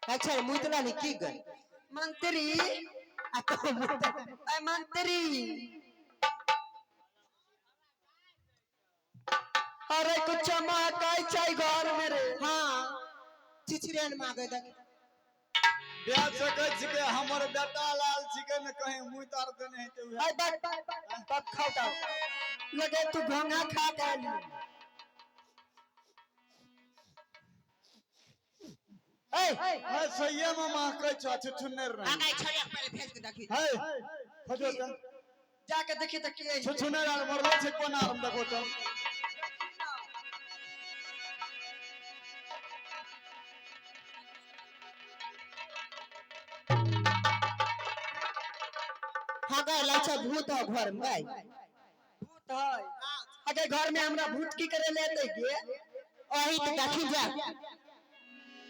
अच्छा मुतला नहीं की गए मंत्री। आ तो मुतला। ऐ मंत्री, अरे कुछ महकाई छै घर में रे। हाँ चिचिरियन मांगे देख। बेच सकै छिकै हमर बेटा लाल छिकै ने कहीं मुँह तार देने हेतै उएह। ऐ बक बक खाओ ता लगे तू घोंघा खा के आली। ऐ है सहिए में महकै छौ छुछुन्नर नहीं। आगे छड़िया पहले भेज के देखी। है खोजो त। जाके देखी त के है। छुछुन्नर आर मरलो छै कोना आर में देखो त। हाँ गए लाचा भूत हो घर में गए। भूत है अगे घर में हमरा भूत की करे ले एतै गे? ओही तो देखी जा।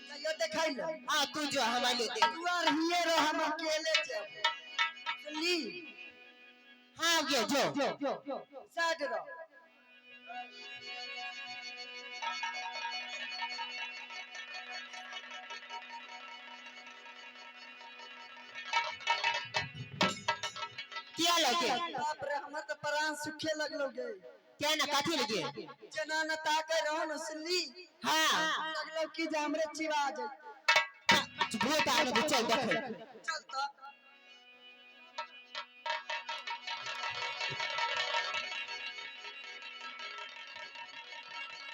जाइयो देखै ले। हाँ तू जो हमारे देख। तू आर हिये रह, हम अकेले जेब। सुनली? हाँ गे जो। साइड रह। क्या लगे? बाप रे, हमर तो प्राण सूखे लगलो गे। क्या ना काथी लगे? जेना न ताके रहो न, सुनली? हाँ। लगलो कि जे हमरे चिवा जाए। भूत आने दे, चल देखे। चल तो।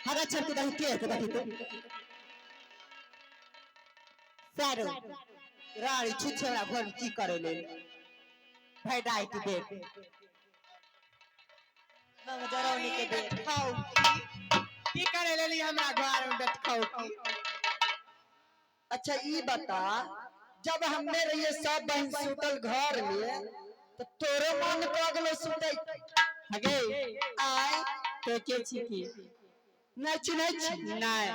हरा चल के देखी के देखी तो। सारो रानी छुछेला घर में की करे ले? भाई डाई की बेट। जरौनी के बेट। खाओ की करे लेली हमरा घर में बैठ खाओ की? अच्छा ई बता, जब हमने रहिए सब बहन सुतल घर में तो तोरो मन क गेलो सुतै? हगे आय तो के छी की? नहीं चिन्है छी? नहीं।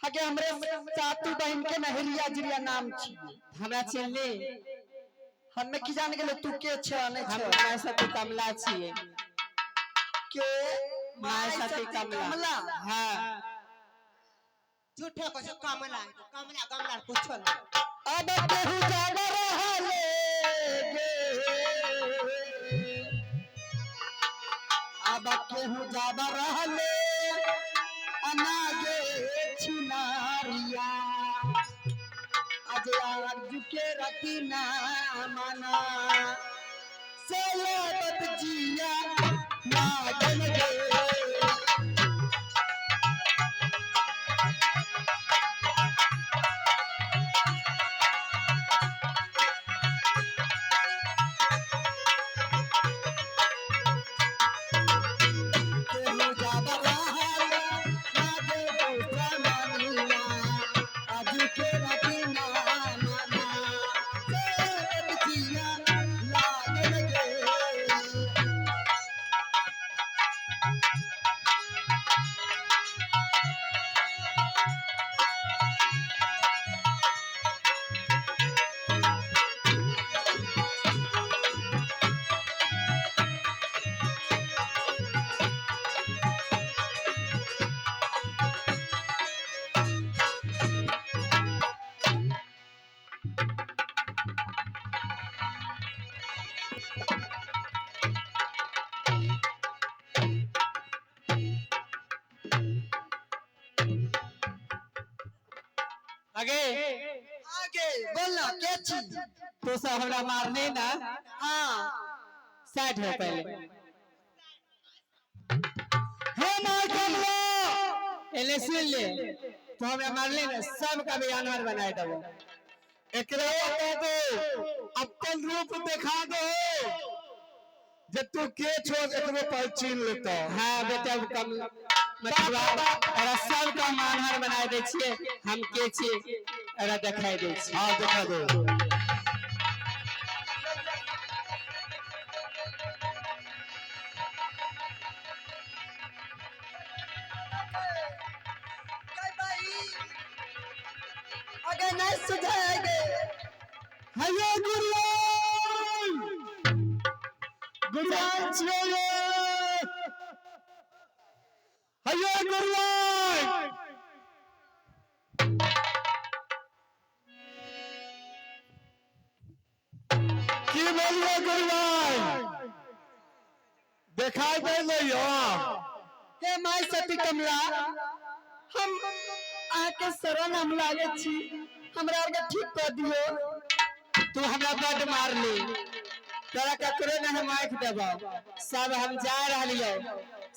हगे हमरे सातु बहन के नहरिया जिरिया नाम छी। हमरा चिन्हली? हमे की जान गेलो तू के छ नहीं हम छ? माय सती कमला छिए। के? माय सती कमला। कमला? हाँ। झूठे को जो कमला है, कमला कमला कुछो ना। अब केहू जान रहले गे, अब केहू जाब रहले अनागे छिनारिया, आज आरजू के रति ना मना सेलबत जिया लागल गे। केहू जाब रहले नागे दुश्मनिया, आज के रति ना मना सेलबत जिया लागल गे। आगे आगे बोल ना के छी? तू सब हमरा मारने ना? हाँ। साइड हो पहले। हे my कमला, पहले सुन ले, तू हमरा मारले ना सब का भी जानवर बनाए देबो। एकरे बता दो अपन रूप देखा दो जे तू के छो, एकरो पहचान लेता। हाँ बेटा कम मतलब अरे सब का मानहर बनाए दे छिए, हम के छिए अरे दिखाई दे छिए। हाँ दिखा दो। अगर नहीं सुझाएंगे। हेलो गुरुआन, गुरुआन छियो ये। हेलो गुरुआन, गेलियै गुरुआइ, देखाई दे लियो। हे my सती कमला, हम अहाँके शरण हम लागे छी, हमरा आरके ठीक कऽ दियौ। तू हमरा बड मारली, तोरा ककरो ने हम आँखि देबो। सब हम जा रहलियो,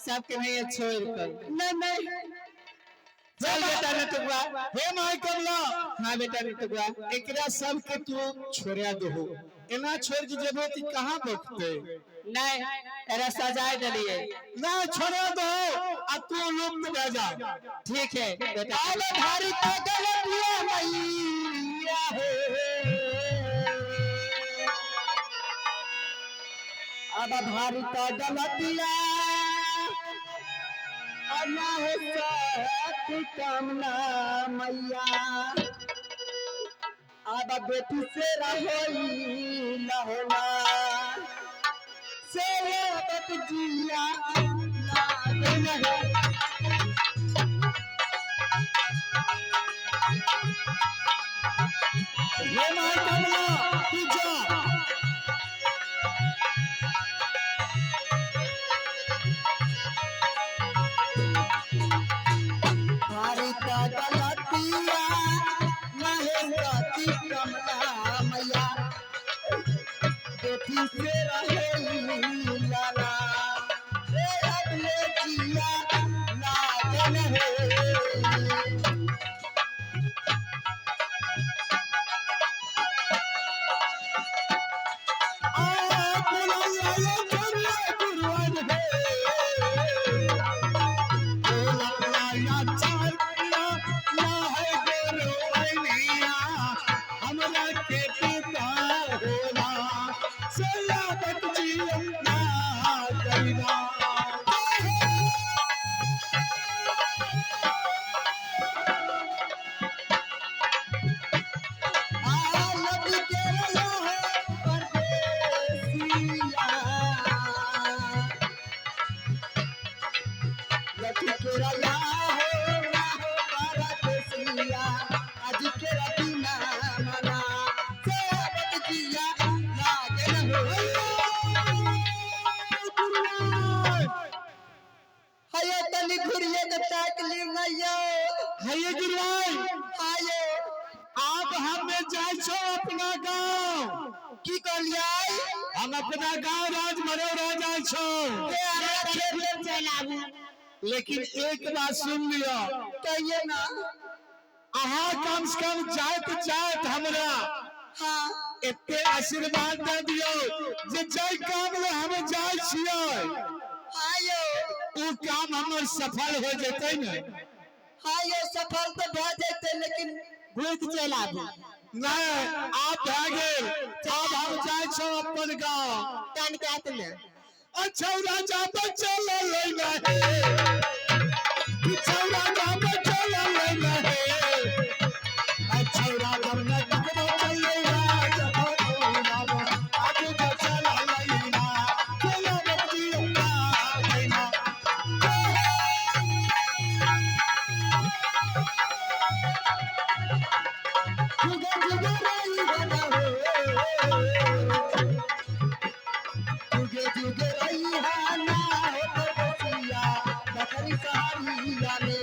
सबके नहीं छोड़ कर। नहीं नहीं, चल बेटा नटुआ। हे my Kamla. हाँ बेटा नटुआ, एकरा सबके तू छोड़ा दहो, एना छोड़ के जेबो त कहाँ बकते? नहीं, एरा सजाए देलिए। ना छोड़ा दहो आ तू लुप्त भए जा। ठीक है बेटा। आले भारी तो गलतिया मैया हे, अब भारी तो गलतिया अना है सती कमला मैया, अब बेटी से रहोई लहना से बत जिया लागे है। हे my Kamla, तू जा। भारी का गलतिया महेशती कमला मैया, बेटी से रहे लाला रे अगले जिया लागन है। आ बोला चलिए गुरुआन हे, बोला चलिया ना है गुरुआनिया, हमरा के पिता होला सलामत जिया ना गईना। आ लग के रहा है परदेसिया, लग के रहा हो ना हो परदेसिया, आज के रतीना मना से बत जिया लागन हो। हयो तनी घुरिए के ताक ली नयो। हये गुरुआई, आयो। अब हमें जाय छो अपना गांव। की कहलियै? हम अपना गांव राज मरोड़ा जाय छो। हे हमरा खेत में चल आबू। लेकिन एक बात सुन लियो। कहिए ना। अहाँ कम से कम जाइत जाइत हमरा हाँ एते आशीर्वाद दे दियो जे जाय काम ले हम जाय छियै, आयो, उ काम हमर सफल हो जेतै ने? हाँ यो सफल तो भऽ जेतै, लेकिन घुरि के चलि आबू। नहीं, आब भए गेल, आब हम जाय छो अपन गांव। कान काट ले। अच्छा राजा बचल लेना है, छौरा बचल लेना है, अच्छा राजा बचल लेना, आज बचल लेना, चलो बचिया लेना। जुगे जुगे रही बना हो, जुगे जुगे रही ना हो परदेसिया, बकरी सहारिया ने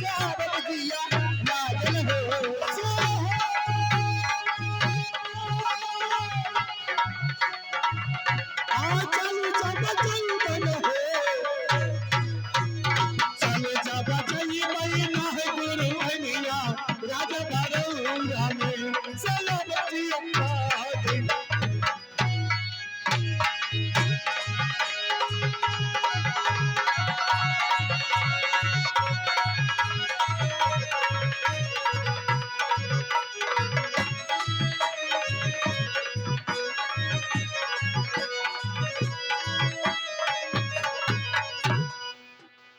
चावल दिया लागल हो। आ चलू जा बचल बन हो, चल जा बचई महीना है गुरु अनिया, राजा भरौरा में चलो बचिया देना।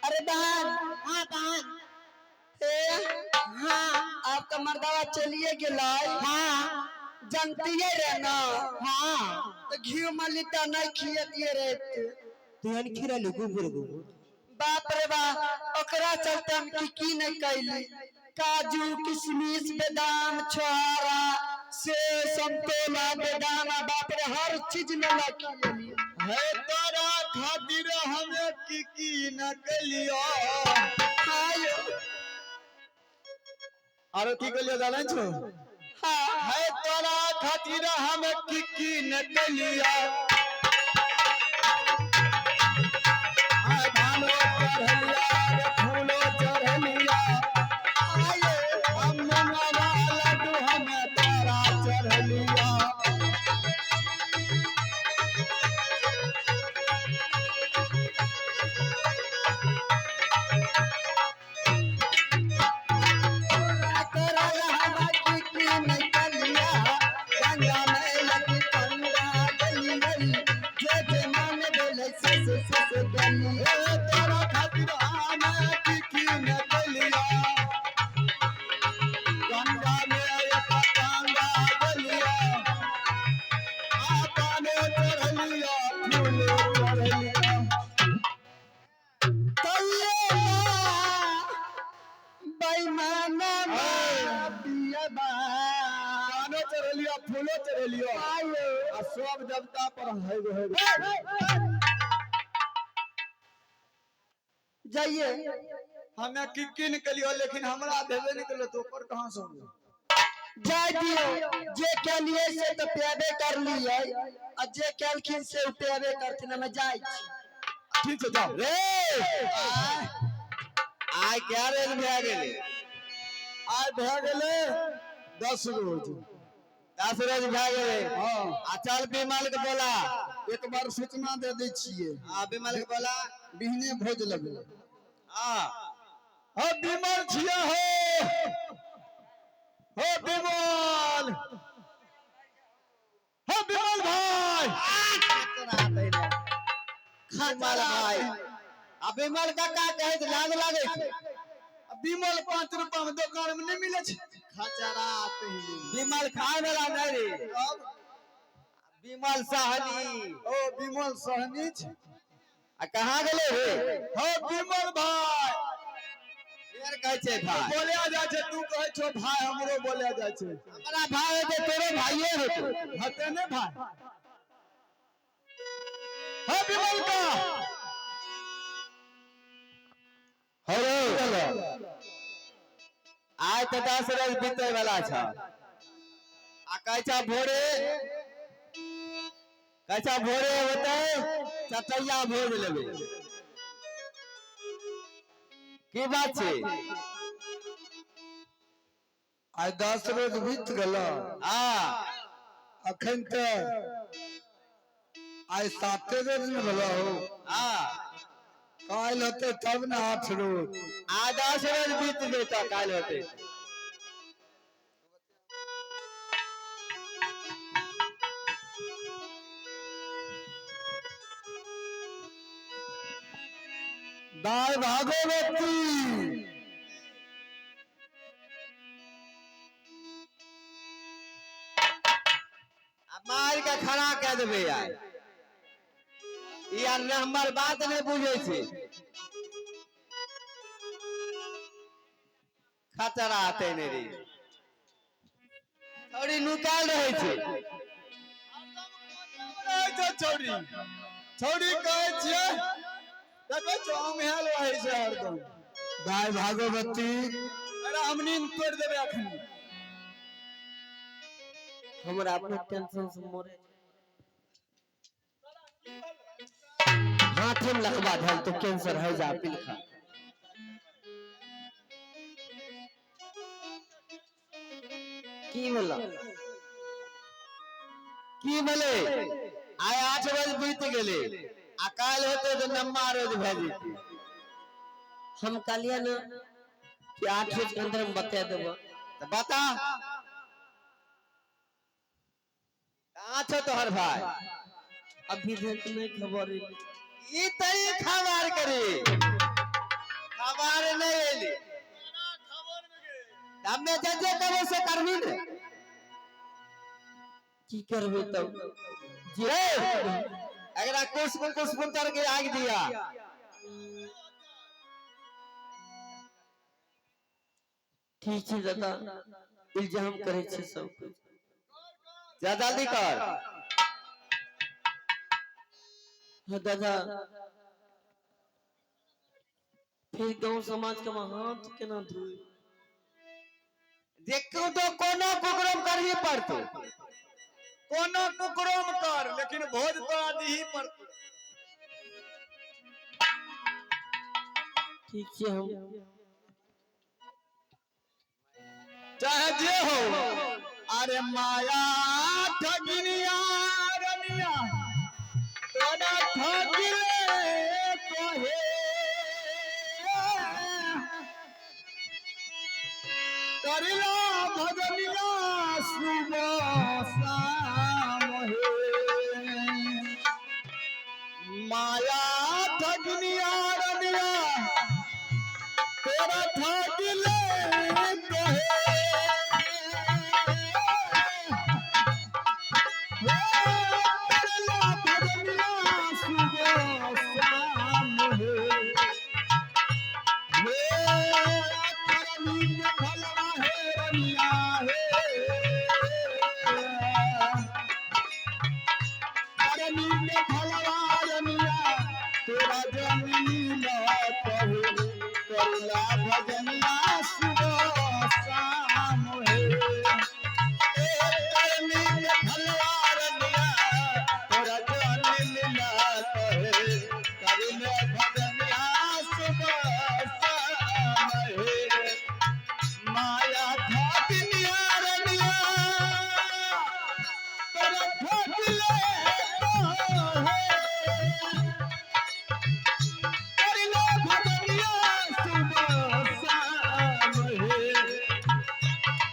अरे बहन। हाँ बहन। हे। हाँ। आपका मर्दावा चलिए गेलै। हाँ। जनतिए रे ना? हाँ। तो घी मलिता नहीं खियतिए रे। तुहन खिरलू गुबुर गुबुर। बाप रे बाप, ओकरा चलते हम की की नहीं कैली, काजू किशमिश बादाम छोहारा से संतोला बेदाना बाप रे हर चीज ले लकी एलिए। है तोरा खातिर हमें की की न कलियो। हायो। आरो की कलियो जानै छो? हाँ। है तोरा खातिर हमें की की न कलियो। आय धानो चढ़लिया रे फूलो चढ़लिया। हायो। हम मुंगवा लड्डू हमें तोरा चढ़लिया। करल हवा की की नहीं कलिया, गंगा में लगी पंडा गली, जे जे मन बोले से से से से गलिया। हे तोरा खातिर हमें की की न कलिया, गंगा में एक गंगा गलिया। आपने चढ़लिया फूलो चढ़लिया। तैये बेईमाना पियबा। पानो चढ़लिया फूलो चढ़लिया। आयो। आ सब देवता पर है गो है गो। जाइए। हमें की की न कलियो लेकिन हमरा देबे नहीं कलियो तो ऊपर कहाँ से होगा? जाय दियो, जे केलिए से तो पेबे कर लिए आ जे केलखिन से उ पेबे करथिन। हम जाइ छी। ठीक है जाओ। रे आइ क्या रोज भए गेलै? आइ भए गेलै 10 रोज। 10 रोज भए गेलै। हाँ। आ चल विमल के बोला। एक बार सूचना दे दै छियै। आ विमल के बोला। बिहने भोज लगलै। हाँ। हो विमल छियै हो। हो विमल। हो विमल भाई। विमल भाई। आ विमल काका कहै छै लाज लागै छै। विमल 5 रुपआ में दुकान में नहीं मिले छै। खचरा विमल खाय वाला नहीं रे। विमल सहनी। ओ विमल सहनी छै। आ कहाँ गेलै रे? हो विमल भाई। फेर कहै छै भाई। बोले जाइ छै तू कहै छो भाई हमरो बोले जाइ छै। हमरा भाई हेतै तोरो भाइये हेतौ। हेतै ने भाई। हो विमल का। हो रे। आइ तऽ 10 रोज बीतै वाला छ। आ कहै छ भोरे, कहै छ भोरे होतै चटैया भोज लेबै। की बात छै? आइ 10 रोज बीत गेल। हाँ। अखन तऽ आइ 7 रोज ने भेल हो। हाँ। काल्हि होतै तब ने 8 रोज। आ 10 रोज बीत जेतै काल्हि होतै। दाय भागवती। मार के खड़ा कऽ देबै आइ। ई आर ने हमर बात नहि बुझै छै। खतरा आते नहि रे। छौड़ी नुकायल रहै छै। रहै छै छौड़ी। छौड़ी कहै छियै देखै छौ ओंघायल रहै छै हरदम। दाय भागवती। अरे हम नींद तोड़ि देबै अखन। हमरा अपना टेंशन से मरे हाथे में लकवा धल तो कैंसर है जा पिलखा। की भेल? की भेलै? आइ 8 रोज बीत गेलै आ काल्हि होतै तऽ 9 रोज भए जेतै। हम कहलियै ने कि 8 रोज के अंदर में बता देबो। तऽ बता। कहाँ छौ तोहर भाई? अभी तक नहीं खबर एलै। ई तऽ ई खबर करी। खबर नहीं एली। हमे जे जे करबै से करबी ने। की करबै तब? रे, एकरा कुश कुश पुतर के आग दिया। ठीक छै दादा, इल्जाम करै छै सब कुछ। जा जल्दी कर। हाँ दादा, फिर गांव समाज के हाथ केना धोई? देखू तो कोनो कुकरम करही पड़तो। कोनो कुकरम कर, लेकिन भोज तोरा दीही पड़तो। ठीक छै, हम चाहे जे हो। अरे माया ठगिनिया रनिया तोरा ठगिले तोहे, करिला भजनिया सुबह शाम हे। माया ठगिनिया रनिया तोरा ठगिले तोहे, करिला भजनिया सुबह शाम हे। हे करनी के फलवा हे रनिया हे, करनी के फलवा रनिया तोरा जमीन कहे, करुला भजनिया सुबह शाम हे। ए करनी के फलवा रनिया तोरा जमीन कहे, करुला भजनिया सुबह शाम हे। माया ठगिनिया रनिया तोरा ठगिले तोहे, करिले भजनिया सुबह शाम हे।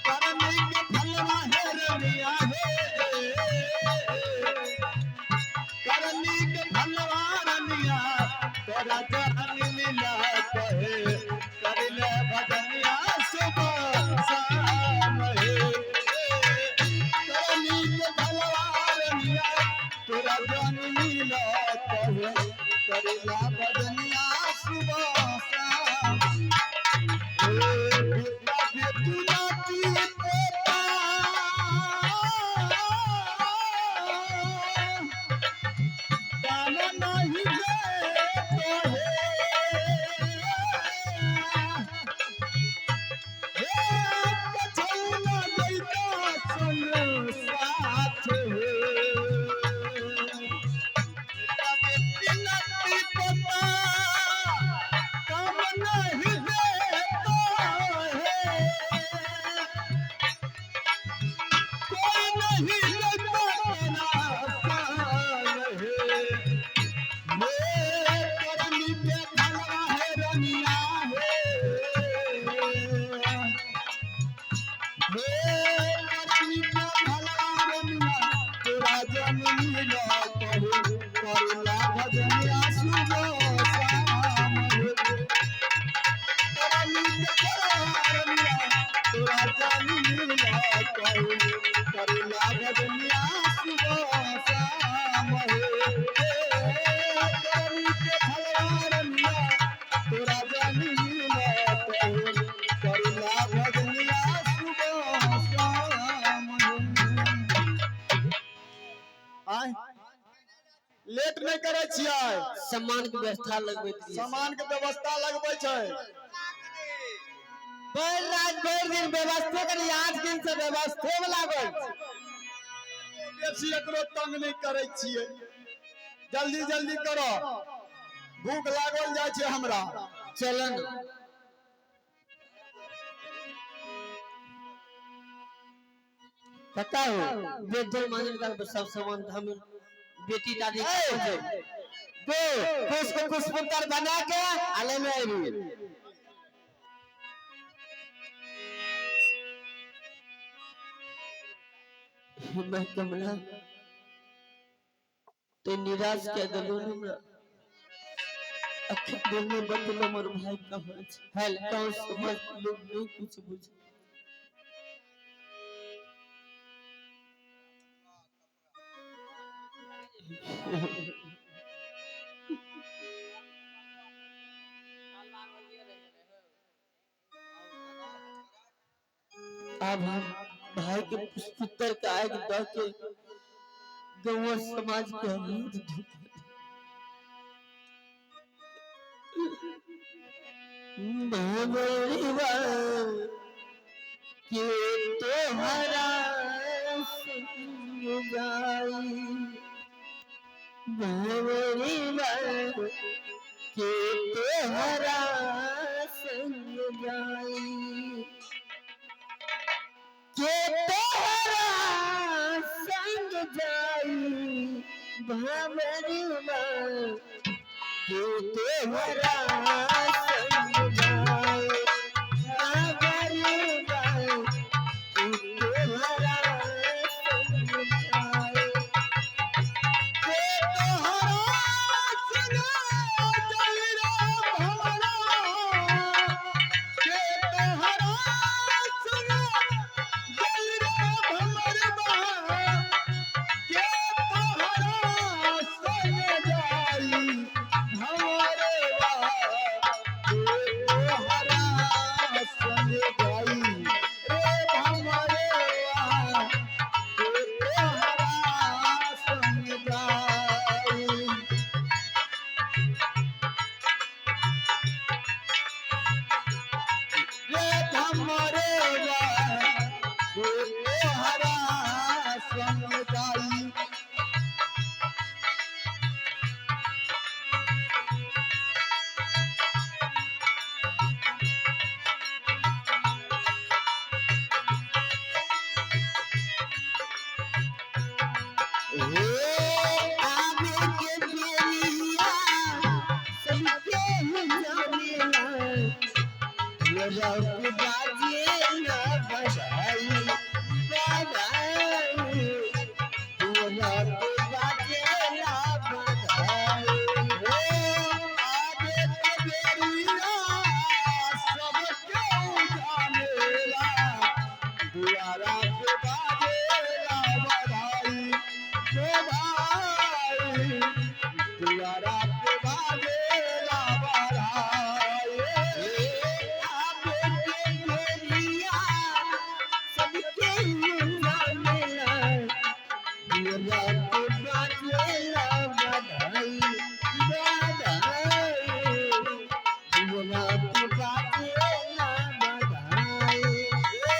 करनी के फलवा हे रनिया हे, करनी के फलवा रनिया तोरा जहन मिला कहे, करिले भजनिया सुबह शाम हे। करनी के फलवा रनिया तोरा जहन मिला कहे, करिला भजनिया सुबह शाम हे। बेटा बेटू नाती पोता दान नहीं दे तोहे, हे कछौ न जैता संग साथ हे। बेटा बेटी नाती पोता काम नहीं दे तोहे, कोई नहीं लेता तेरा संग हे। हे करनी के फलवा हे रनिया हे, हे करनी के फलवा रनिया तोरा जननी कहे, करुला भजनिया सुबह शाम हे। करनी के फलवा रनिया तोरा जननी कहे, करुला भजनिया सुबह शाम हे। करनी के फलवा रनिया तोरा जननी कहे, करुला भजनिया सुबह शाम हे। आय लेट नहि करै छियै। सामान के व्यवस्था लगबैत रहियै। सामान के व्यवस्था लगबै छै। भरि रात भरि दिन व्यवस्थे करी, 8 दिन से व्यवस्थे में लागल छी। बेसी एकरो तंग नहि करै छियै। जल्दी जल्दी करो, भूख लागल जाइ छै हमरा। चलन पता हो बेदल मांजल का सब सामान हम बेटी दादी ए, दो कुछ को कुछ पुत्र बना के आले में आबी। मैं कमला तो निराश के देलू हमरा। अखन दिल में बदलो मोर भाई कहाँ छै? हेल गाँव समाज के लोग नहीं कुछ बुझे। अब हम भाई के पुत्र के आग दऽ के गौवा समाज के हम धोखा भंवरवा के तोहरा संग जाई, भंवरवा के तोहरा संग जाई, के तोहरा संग जाई, भंवरवा के तोहरा संग जाई, भंवरवा के तोहरा संग जाई। के तोहरा संग जाई रे भंवरा, के तोहरा संग जाई रे भंवरवा, के तोहरा संग जाई भंवरवा, के तोहरा संग जाई रे भंवरवा, के तोहरा संग जाई। रे भंवरवा, के तोहरा संग जाई। हे आवे के बेरिया सबके जानेला, ये रब बाजे ना बजाई बजाई, ये रब बाजे ना बजाई। हे आवे के बेरिया सबके जानेला, दुआरा पे बाजेला बधाई रे भाई, दुआरा पे बाजेला बधाई। हे आवे के बेरिया सबके जानेला, ये रब बाजे ना बजाई बजाई, ये रब बाजे ना बजाई। हे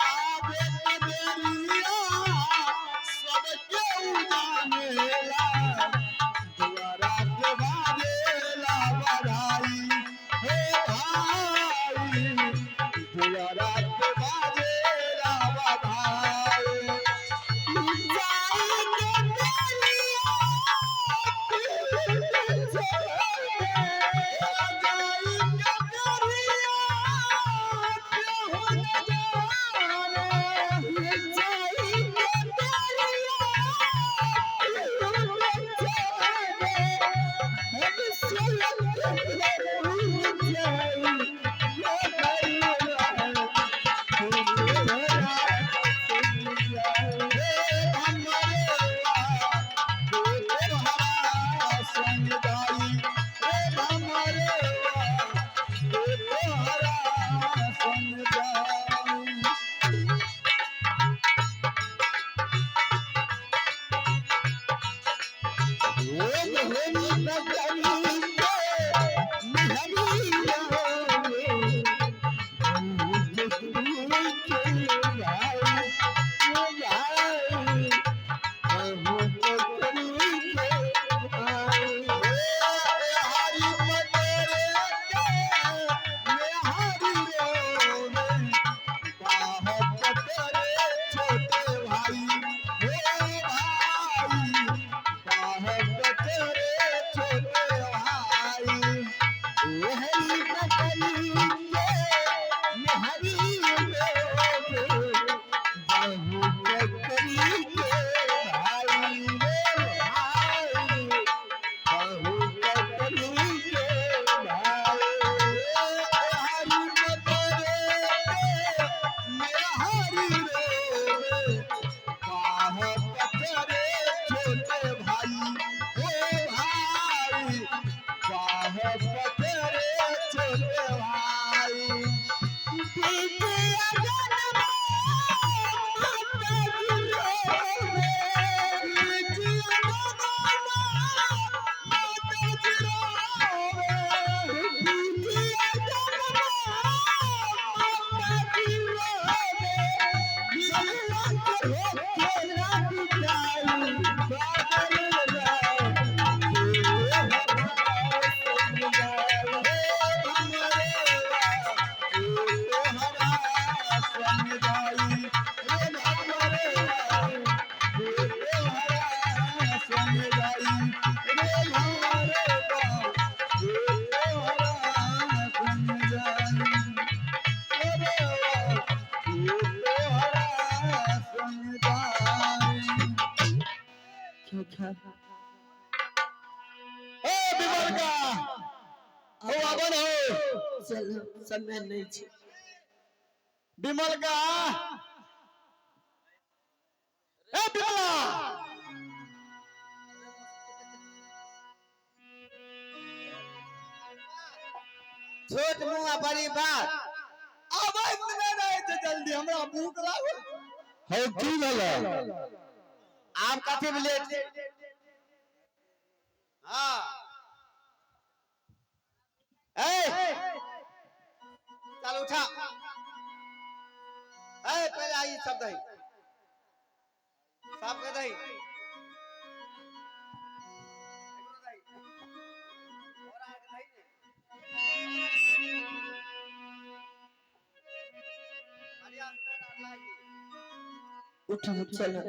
आवे के बेरिया सबके जानेला, दुआरा पे बाजेला बधाई हे भाई, दुआरा पे बाजेला बधाई। क्या ए विमल का हो आबन हो। चल, समय नहीं छे। विमल का, ए विमला। छोट मुंह आ बड़ी बात। आवाज नहि रहै छै जल्दी, हमरा भूख लागल। हौ की भेलै? आब कथी में लेट? हाँ, ए चल उठा। ए पहले आई सब दही, साफ कर दही। उठो, चलो।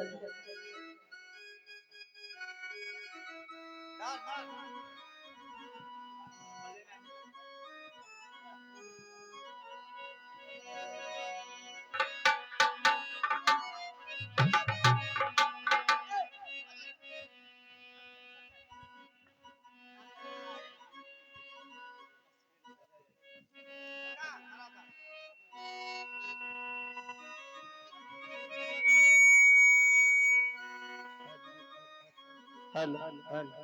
Hello hello.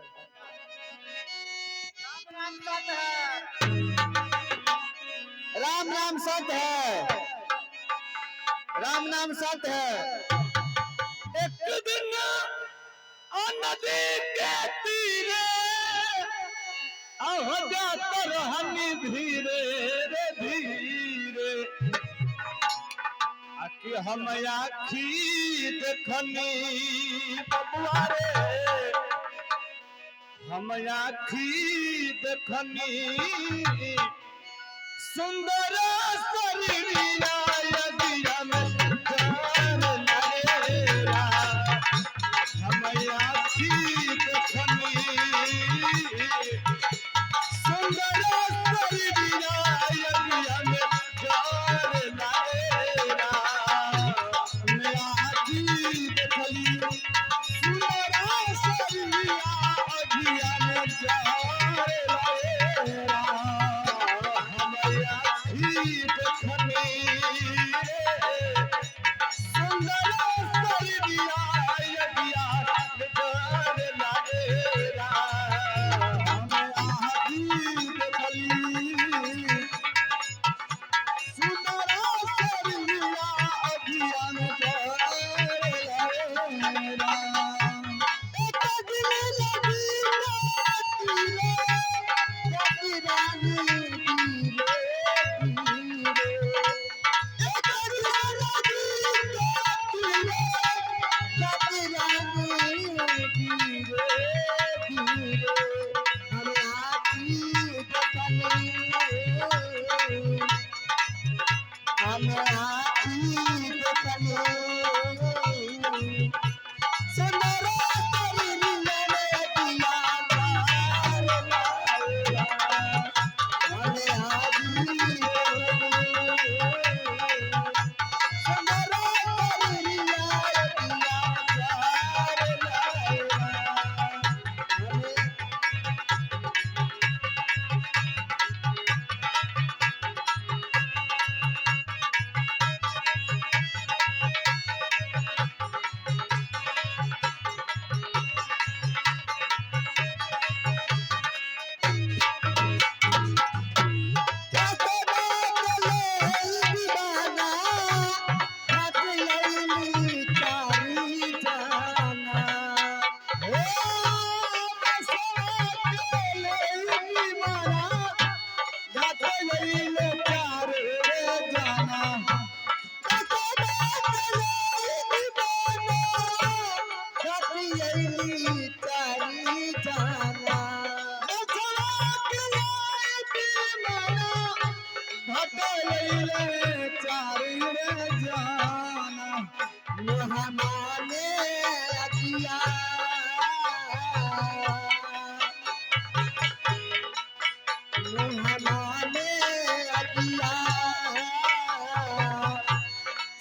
Ram Ram सत्य है, राम राम सत्य है, राम नाम सत्य है। एक दिन नदी के तीरे आह जात रहनी धीरे रे धीरे, आखि हम आखी देखनी बबुआ रे, हम आखी देखनी सुंदर शरीरिया यदिया में जान लगेरा। हम आखी देखनी सुंदर शरीरिया यदिया में जान लगेरा। हम आखी देखली सुंदर शरीरिया अगिया में जान लगेरा। हम आखी देखनी रे। मोहमाने अगिया मोहमाने अगिया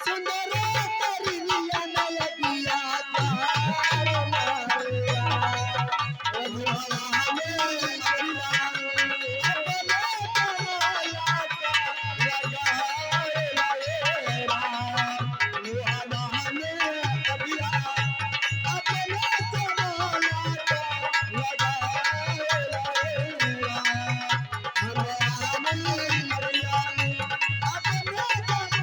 सुंदर करिया नयगिया तार मारिया मोहमाने अगिया अपने कमाया का लगाए रे मोहमाने अगिया अपने कमाया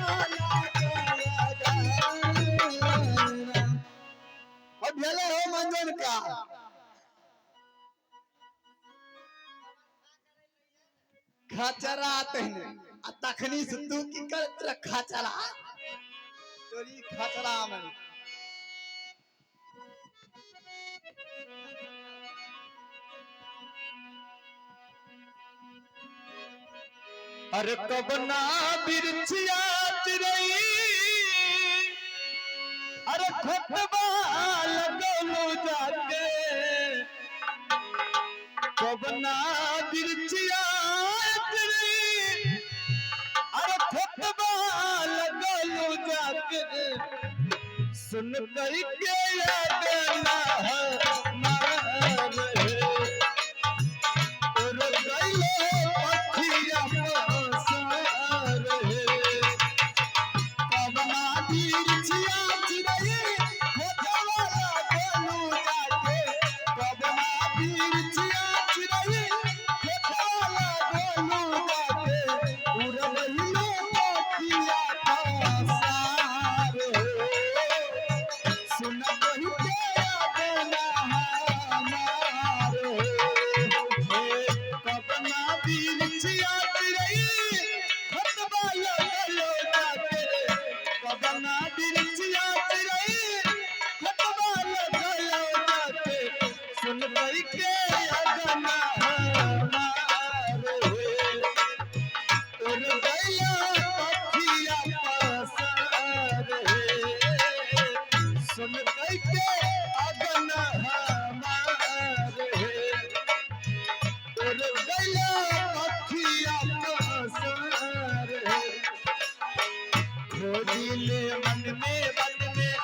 का लगाए रे अब भेले हो मंजन का खचरा तहने आ तखनी से तू की करत रह खचरा तोरी खचरा में अरे कबना बिरछिया चिरई अरे खतबा लगौलो जाके कबना बिरछिया चिरई अरे खतबा लगौलो जाके सुन कई के याद ना मारे उड़ गइले पखिया पसारे। कवना बिरछिया चिरई खोजवा लगलू जाके। कवना बिरछिया चिरई खोजवा लगलू जाके। उड़ गइले पखिया पसारे। सुन कहि के याद ना हमारे। कबना बिरछिया चिरई खतबा लगलो जाके। कबना बिरछिया चिरई खतबा लगलो जाके। सुन कहि के याद ना हमारे। उड़ गइला पखिया पसारे। सुन कहि के अगन हमारे। उड़ गइला पखिया पसारे। खोजिले मन में वन में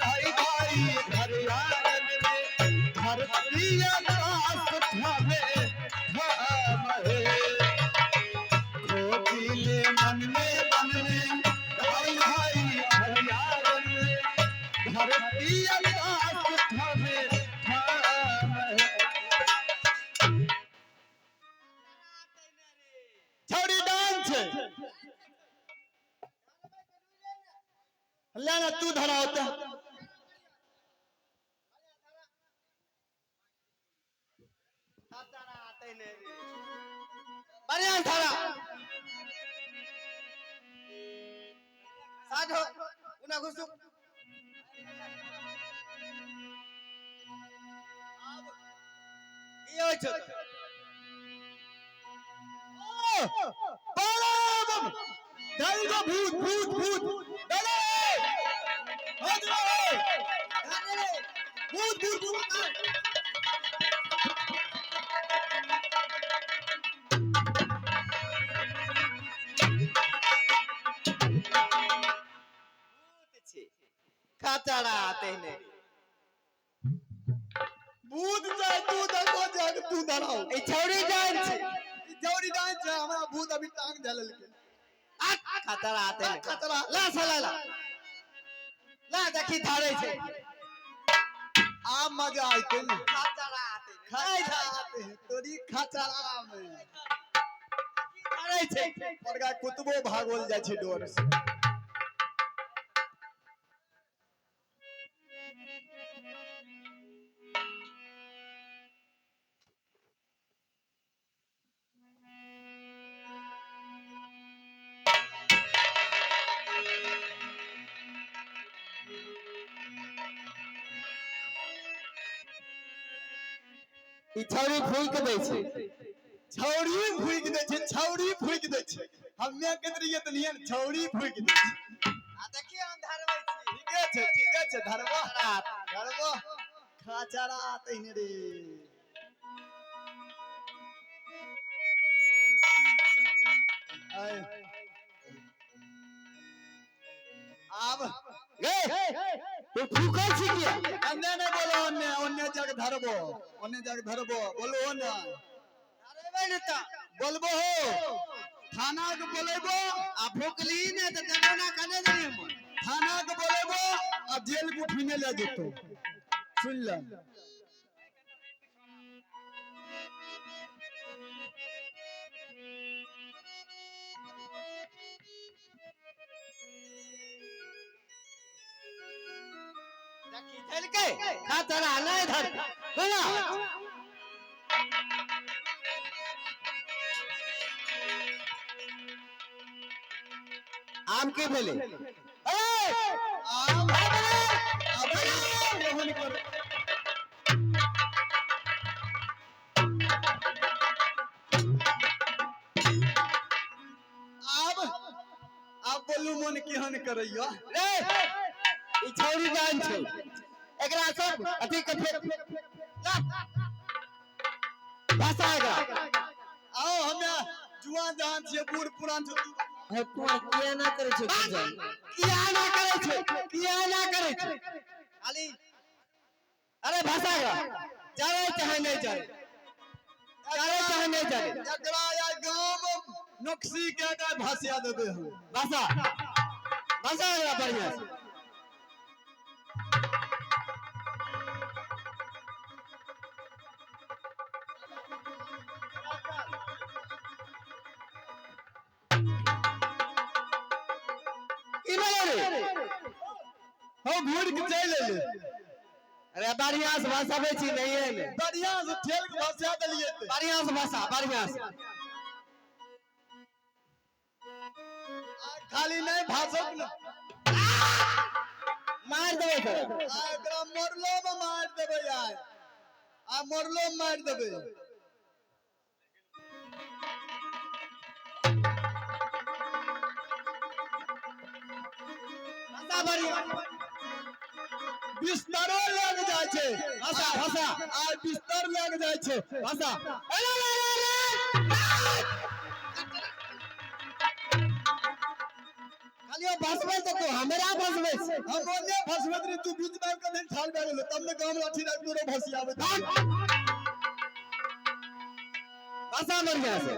भाई भाई घर आंगन में धरती आकाश ठामे ठाम हे। खोजिले मन में वन में भाई भाई घर आंगन में धरती आकाश ठामे ठाम हे। छौड़ी डांस छै ले ना तू धरा होता बढ़िया धारा साझो उना घुसु की होइ छौ बड़ा धर दो भूत भूत भूत डरे हो जाओ भूत भूत भूत खतरा तेने भूत जाए तू देखो जाके तू धराओ ई छौड़ी जान छै ई छौड़ी डांस छै हमरा भूत अभी टांग धलेलकै आ खतरा तेने खतरा ला साला ला ला देखी धारे छै आ मजा आइते ने खतरा तेने खतरा आते हैं तोरी खतरा में धारे छै बड़का कुतबो भागोल जाइ छै डोर से ई छौरी फूक दै छै छौड़ी फूकि दै छै छौड़ी फूकि दै छै हम्मे कहैत रहियै तऽ नियन छौड़ी फूकि दै छै आ देखिए हम धरबै छी ठीके छै, ठीके छै, धरबो धरबो खाचरा तहिने रे। आय आब गे तू फूकै छी किया? अन्ने नहीं बोलो, अन्ने अन्ने जग धरबो, अन्ने जग धरबो बोलो ने। धरेबै ने तऽ बोलबो हो, थाना के बोलेबो। आ फूकली ने तऽ जनौना कने देली हम। थाना के बोलेबो आ जेल गुठीने ले जेतो, सुन ले। देखी चलकै खतरा नहि धर बोला। आम के भेलै? ए आब आब रोहन करो। आब आब बोलू मन केहन करैया? रे ई छौरी जान छै, एकरा सब अथी के फेक भाषा एकरा। आओ, हमे जुआन जहान छियै, बूढ़ पुरान छै। हे कुआं किया ना करे छै पूजन? किया ना करै छै, किया ना करै छै? खाली अरे भाषा एकरा जाए चाहे नहीं जाए, जाए चाहे नहीं जाए। एकरा या गांव में नक्सी के के भाषा देबे हम। भाषा भाषा एकरा बढ़िया से। की भेलै रे? हम घूर के चलि एलै। अरे बढ़िया से भाषाबै छी नहीं है ने? बढ़िया से ठेल के भाषा देलियै ते। बढ़िया से भाषा, बढ़िया से। आ खाली नहीं भाषक न। मार देबै तोरा। आ एकरा मरलो में मारि देबै आइ, आ मरलो में मारि देबै। भाषा बढ़िया। बिस्तरो लग जाइ छै। भाषा भाषा। आ बिस्तर लग जाइ छै। भाषा। अरे अरे अरे अरे खाली ओ भसबै तऽ तू हमरा भसबै छै। हम ओने फसबैत रही, तू बीच में आबि कऽ नहीं ठाल भए गेलो, तब ने गाम लाठी राखि तोरो भसियाबैत। भाषा बढ़िया से।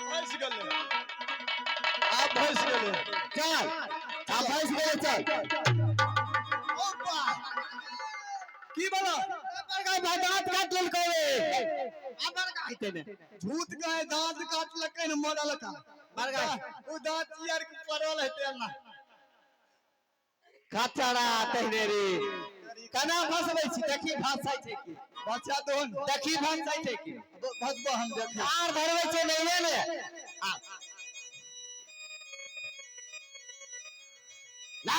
भसि गेलै, आब भसि गेलै। चल, आब भसि गेलै, चल। ओ बा की बला? बड़का भाई दांत काट लेलकै रे। आ बड़का हेतै ने। झूठ कहे दांत काटलकै ने मरल का। बड़का। ओ दांत यार के पड़ल हेतै ना। खचरा तहने रे, केना फसबै छी देखी, फसै छै की? बच्चा दोन। देखी फसै छै की? भसबो हम देखी। आर धरबै छै नहिये ने। आ ना।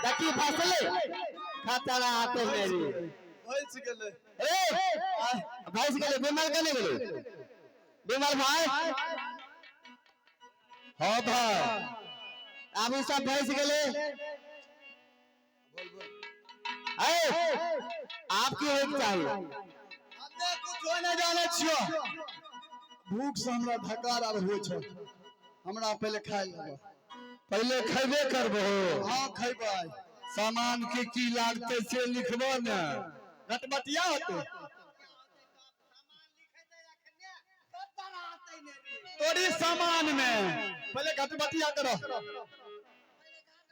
देखी फसलै खतरा तहने रे। भसि गेलै। ए भैंस गेलै, बीमार केने गेलै बीमार भाई? हाँ भाई, आब ई सब भैंस गेलै। ए आपकी होइके चाही। हमे कुछो नहि जानै छियो, भूख से हमरा धकार आर होइ छै, हमरा पहिले खाय लेबै। पहिले खैबे करबो? हाँ, खैबै। सामान के की लागतै से लिखबो ने। घटबटिया होतै तोरी सामान में, पहिले घटबटिया करो।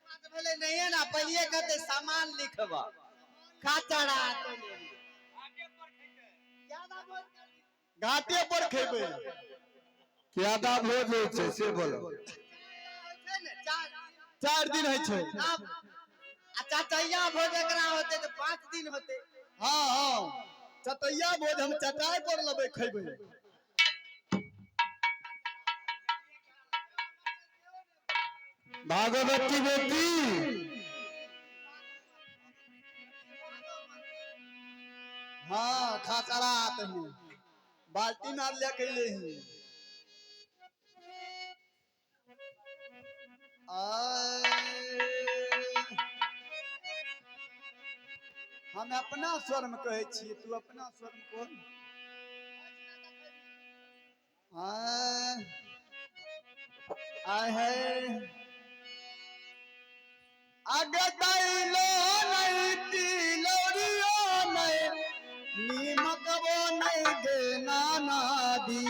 बात भेलै नहिये ना, पहिले कहते सामान लिखब खतरा। घाटे पर खेबै। ज्यादा भोज होइ छै से बोलो। 4 दिन होइ छै। आ चटैया भोज एकरा होते तऽ 5 दिन होते। हाँ हाँ, चटैया भोज हम चटाई पर लेबै खेबै। भागवती बेटी। हाँ, खाचरा तनी बाल्टी मार लिया कैले ही। हम अपना स्वर में कहै छियै, तू अपना स्वर में कोन। आय है आगे दैलो नहीं तिलौरियो नहीं नीमकबो नहीं गे नाना दी।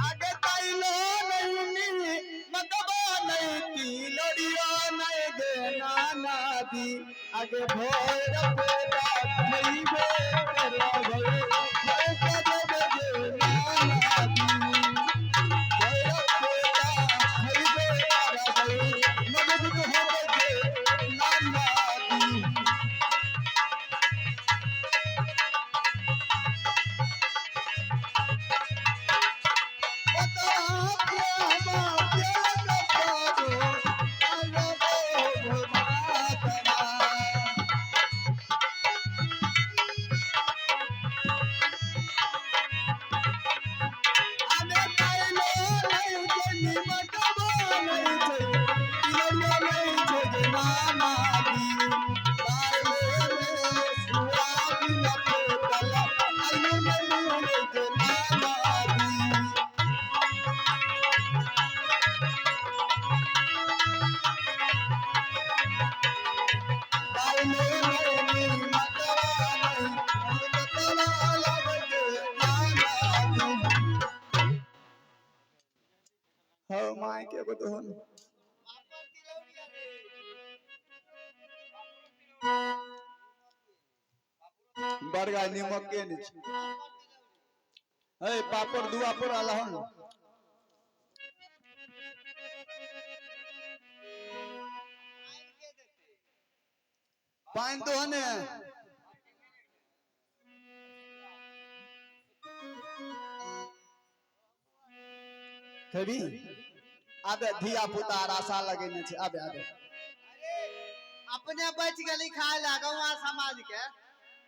आगे दैलो नहीं नीमकबो नहीं तिलौरियो नहीं गे नाना दी। आगे भोर पेटा खइबे करबै गे नाना दी। भोर पेटा खइबे करबै मजबूत होबे गे नाना दी। बड़गा निमक के नहीं छै। हे पापड़ दुआपर आला हन। पानि तो हने। खेबी? आबे धिया पुता आर आशा लगेने छै, आबे आबे। अपने बच गेली खाय ला गौवा समाज के।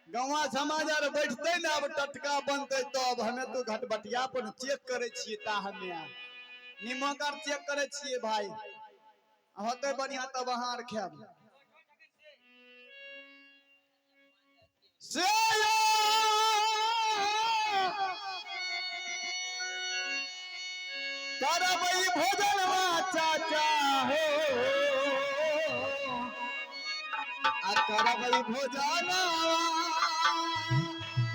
गौवा समाज आर बैठते ने, अब टटका बनते तब। हमे तो घटबटिया पर चेक करे छियै, ता हमे निमक आर चेक करे छियै भाई, होते बढ़िया तब अहाँ आर खायब। से करबै भोजनवा चाचा हो, आ करबै भोजनवा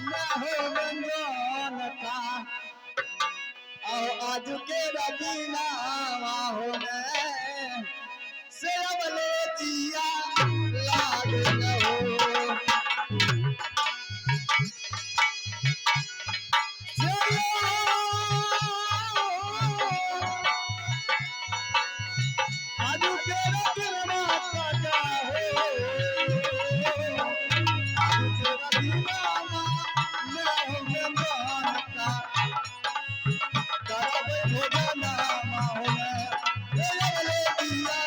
न हो व्यंजन का। आओ आज के रबीनावा हो ने से अवले जिया लाग न हो। आजू के रबीनावा चाचा हो, आजू के रबीनावा न हो व्यंजन का। करबै भोजनवा हो ने से अवले जिया।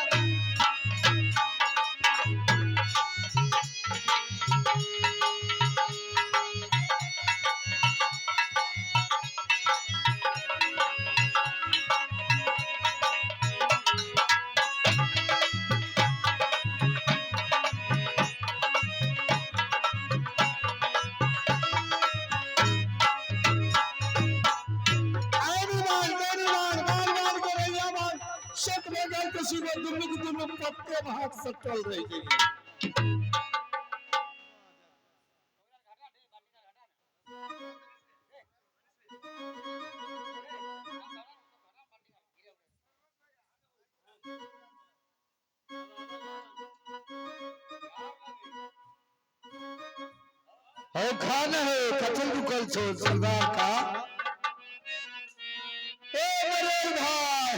पत्ते में हाथ सटल रह गई। खाना है कचल रुकल छो सरदार का। ए मेरे भाई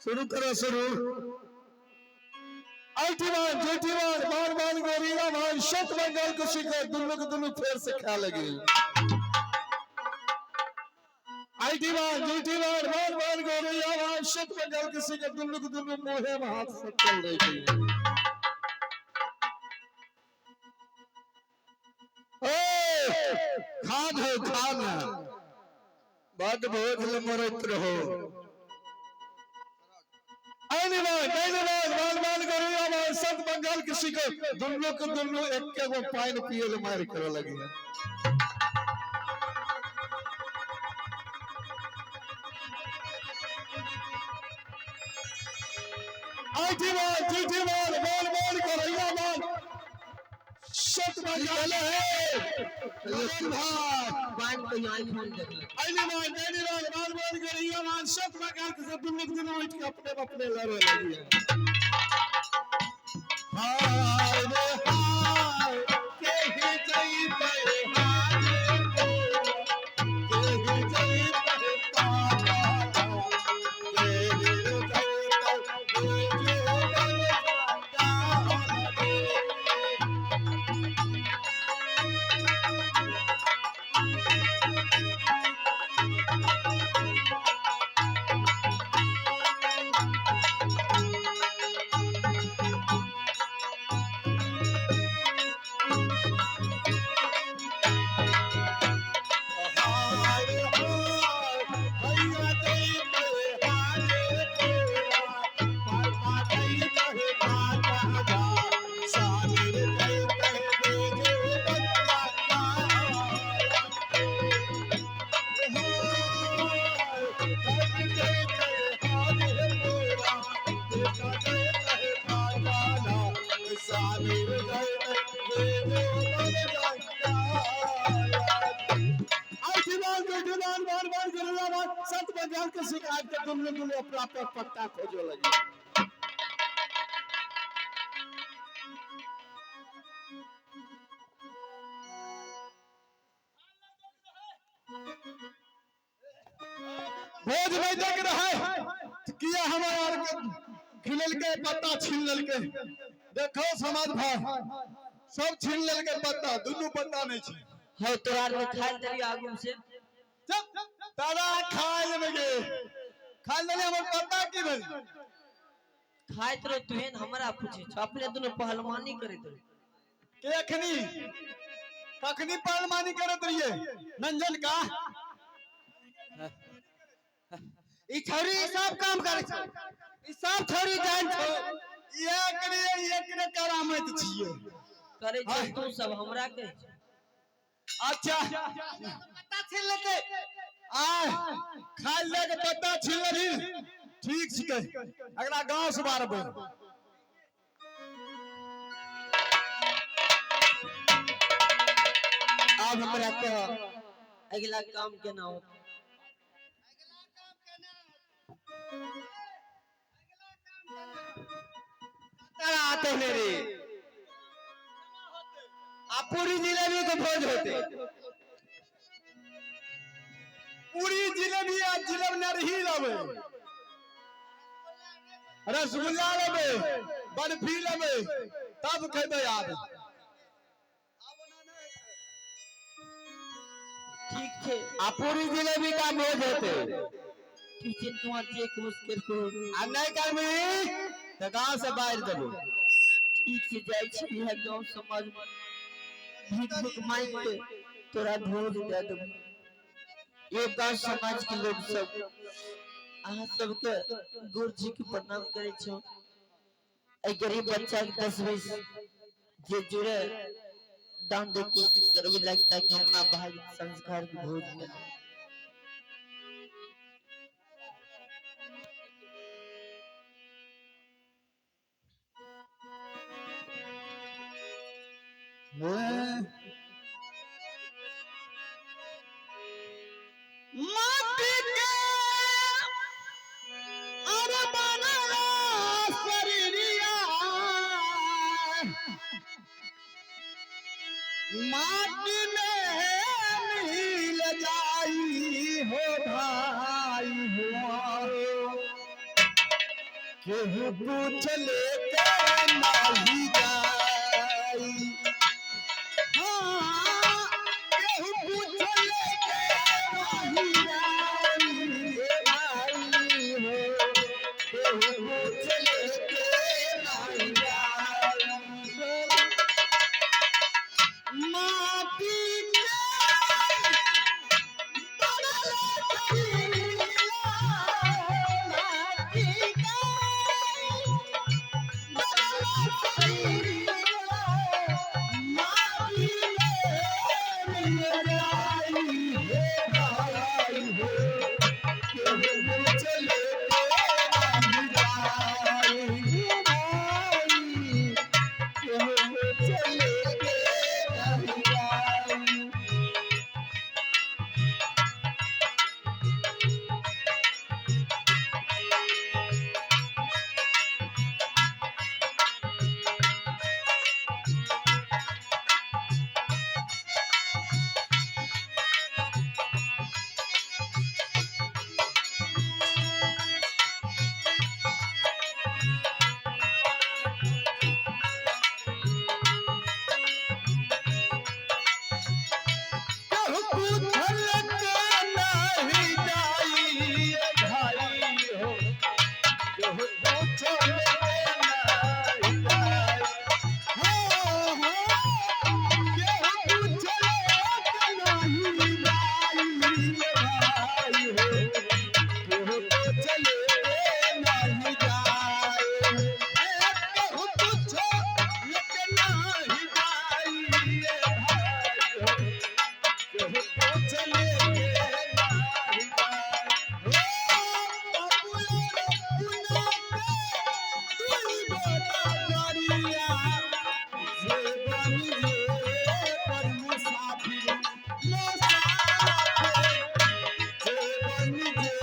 शुरू करो शुरू। आइटीवान जेठीवान बार बार गोरीला भाई शत बंगाल को सीखो दुल्लू के दुल्लू फेर से खा लगे। आइटीवान जेठीवान बार बार गोरीला भाई शत बंगाल को सीखो दुल्लू के दुल्लू मुहे में हाथ से चल रही थी। खाद हो खाना बड भोज ले मरैत रहो। धन्यवाद धन्यवाद बाल बाल करू हमार सब बंगाल किसी को दुल्लो के दुल्लो एक के गो पानी पिए ले मार करे लगी है। IT बाल जीटी बाल बाल बाल करैया बाल सत बंगाल है भाई। पान को आईफोन देख ले। धन्यवाद धन्यवाद बाल बाल करैया बाल सत बंगाल के दुल्लो के दुल्लो उठ के अपने अपने लड़े लगी है। हाय रे हाय के ही जईते हाय के ही जईते पापा के ही जईते बेजो बल जान। हाय हाय भैया जईते हाय तोरा पापा जईते पापा सागर जईते बेजो बल पत्ता खोजो लगी। भोज भाई देख रहा है किया हमारे के खिलल के पत्ता छीन ललके। देखो समाज भाई सब छीन ललके पत्ता, दुनू पत्ता नहीं छी। हो तोरा में खाल देली आगू से। चुप तारा खाय लेबे गे खाय लेले हमर पत्ता की भेल? खाइत रहो तुहेन हमरा पूछे छ, अपने दुनू पहलवानी करैत रहो। के अखनी कखनी पहलवानी करत रहिए नंजन का? ई छौरी सब काम करे छै, ई सब छौरी जान छौ। एकरे एकरे करामत छिए करे छै तू सब हमरा के। अच्छा पत्ता छीन लेते। आय खाय ले के पत्ता छीन लेबी ठीक छिकै, अगला गांव से मारबै। अब हमरा कह अगला काम केना होत? तारा आते हैं रे आ पूरी जिलेबी के भोज होते। पूरी जिलेबी आ जिलेब नरही लेबै, रसगुल्ला लेबै, बर्फी लेबै, तब खेबै। आब ठीक छै। आ पूरी जिलेबी का भोज होते। ठीक छै, तू जे मुश्किल को आ नहीं करबी तो गांव से बाहर देबो। ठीक छै, जाइ छी इएह गांव समाज में भीख भूख मांगि के तोरा भोज दे देबो। ये गांव समाज के लोग सब अहाँ सबके गुरुजी के प्रणाम करे छो। एहि गरीब बच्चा के 10 बीस जे जुड़े दान दे कोशिश करबे लागी ताकि अपना भाई संस्कार के भोज मिले। माटी के अरे बनला शरीरिया, माटी में मिल जाई हो भाई हो, केहू पूछ ले के नाही जाई। हाँ, केहू पूछ ले के नाही जाई भाई हो, केहू पूछ ले के नाही जाई। माटी के जाई हे भाई हो, केहू चले के नाही जाई हे भाई, केहू चले के नाही जाई। केहू पूछल के नाही जाई ए भाई हो, केहू पूछल के नाही जाई। हो, हो, केहू पूछल के नाही जाई ए भाई हो, केहू पूछल के नाही जाई। ए, केहू पूछल के नाही जाई ए भाई हो, केहू पूछले के नाही जाई। हो, बाबूया रे पुना के दुई गोटा गरिया, जे बनी जे पर मुसाफिर मुसाफिर, जे बनी जे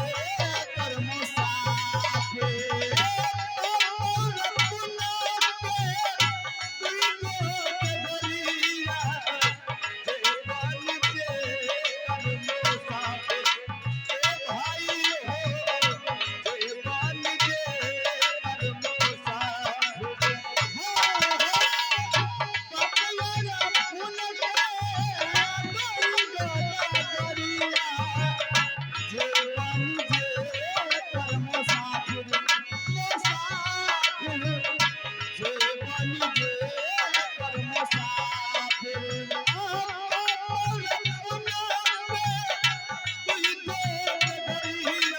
पर मुसाफिर। बाबूया पुना के दुई गोटा गरिया,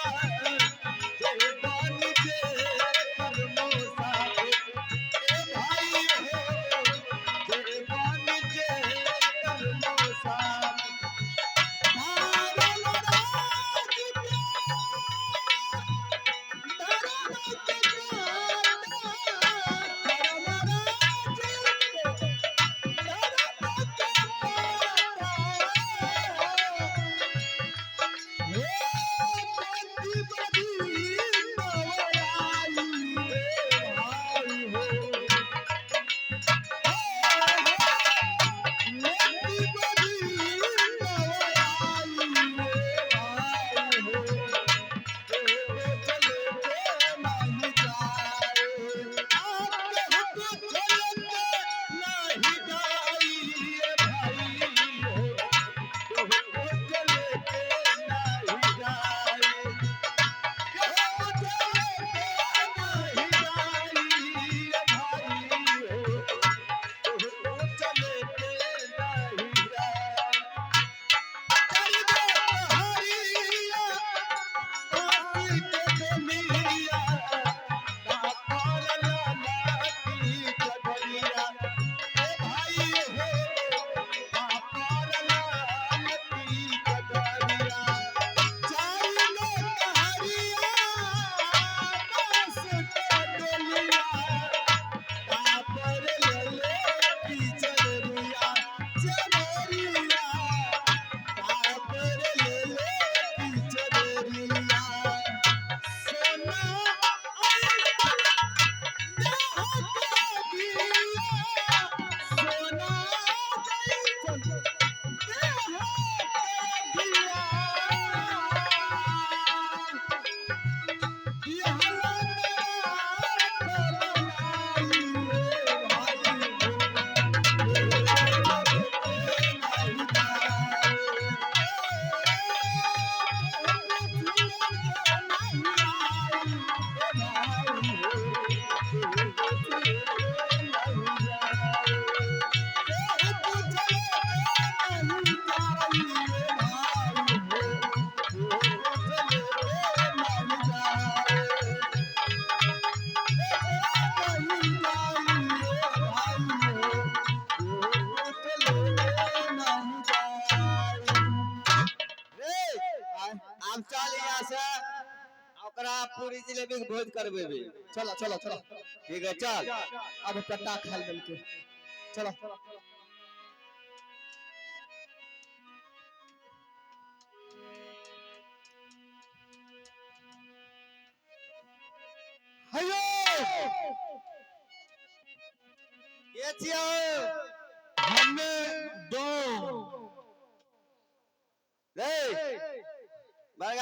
हम चल यहाँ से ओकरा पूरी जिलेबी के भोज करबेबे। चलो चलो चलो। ठीक है, चल। अब पट्टा खा लेलकै, चलो। हेयो। के छियौ? हमे दो रे बड़का।